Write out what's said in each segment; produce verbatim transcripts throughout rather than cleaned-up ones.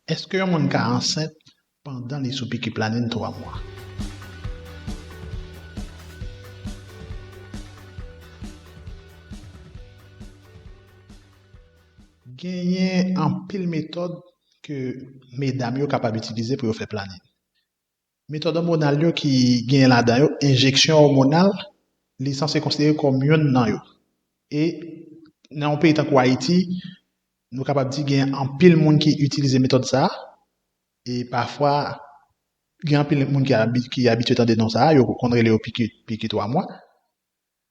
Èske yon moun ka ansent pandan li sou piki planin twa mwa? Genyen anpil metòd ke medam yo kapab itilize pou yo fè planin. Metòd òmonal yo ki genyen ladan yo, enjeksyon òmonal, li sanse konsidere kòm youn nan yo. E nan yon peyi tankou Ayiti, nou kapab di gen anpil moun ki itilize metòd sa a, e pafwa, gen anpil moun ki abi-, ki abitye tande non sa a, yo konn rele yo piki, piki twa mwa.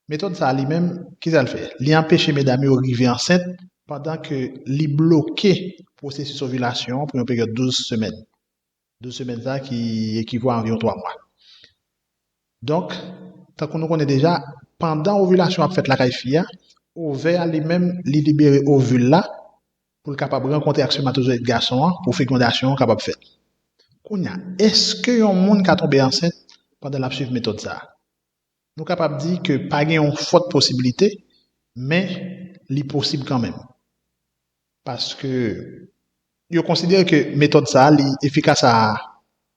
Metòd sa a li menm, kisa l fè? Li anpeche medam yo rive ansent pandan ke li bloke pwosesis ovilasyon an pou yon peryòd douz semèn. Douz semèn sa a ki ekivo a anviwon twa mwa. Donk, tankou nou konnen deja, pandan ovilasyon ap fèt lakay fi a, ovè a li menm, li libere ovil la pou l kapab rankontre ak spèmatozoyid gason an pou fekondasyon an kapab fèt. Kounye a, èske yon moun ka tonbe ansent pandan l ap swiv metòd sa a? Nou kapab di ke pa gen yon fòt posibilite, men li posib kanmenm. Paske yo konsidere ke metòd sa a, li efikas a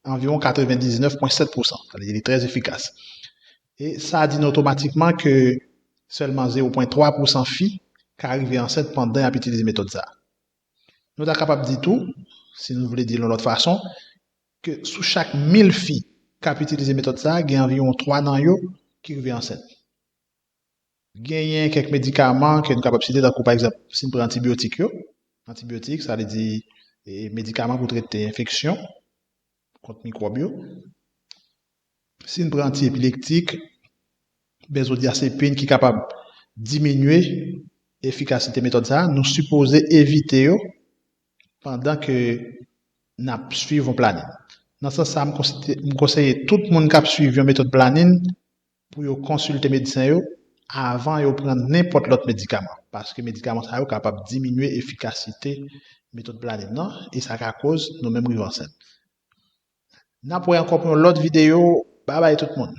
anviwon katrevendiznèf pwen sèt pousan. Sa vle di, li trè efikas. E sa di nou otomatikman ke sèlman zewo pwen twa pousan fi ka rive ansent pandan y ap itilize metòd sa a. Nou ta kapab di tou, si nou vle di l yon lòt fason, ke sou chak mil fi k ap itilize metòd sa a, gen anviwon twa nan yo ki rive ansent. Genyen kèk medikaman ke nou kapab site, tankou pa egzanp, si n pran antibyotik yo, antibyotik, sa vle di, e, medikaman pou trete enfeksyon kont mikwòb yo. Si n pran anti-epilektik, benzodiazepin ki kapab diminye efikasite metòd sa a, nou sipoze evite yo pandan ke n ap swiv yon planin. Nan sans sa a, m konsite-, m konseye tout moun k ap swiv yon metòd planin pou yo konsilte medsen yo avan yo pran nenpòt lòt medikaman, paske medikaman sa yo kapab diminye efikasite metòd planin nan, e sa ka koz nou menm rive ansent. N ap wè ankò pou yon lòt videyo. Babay tout moun.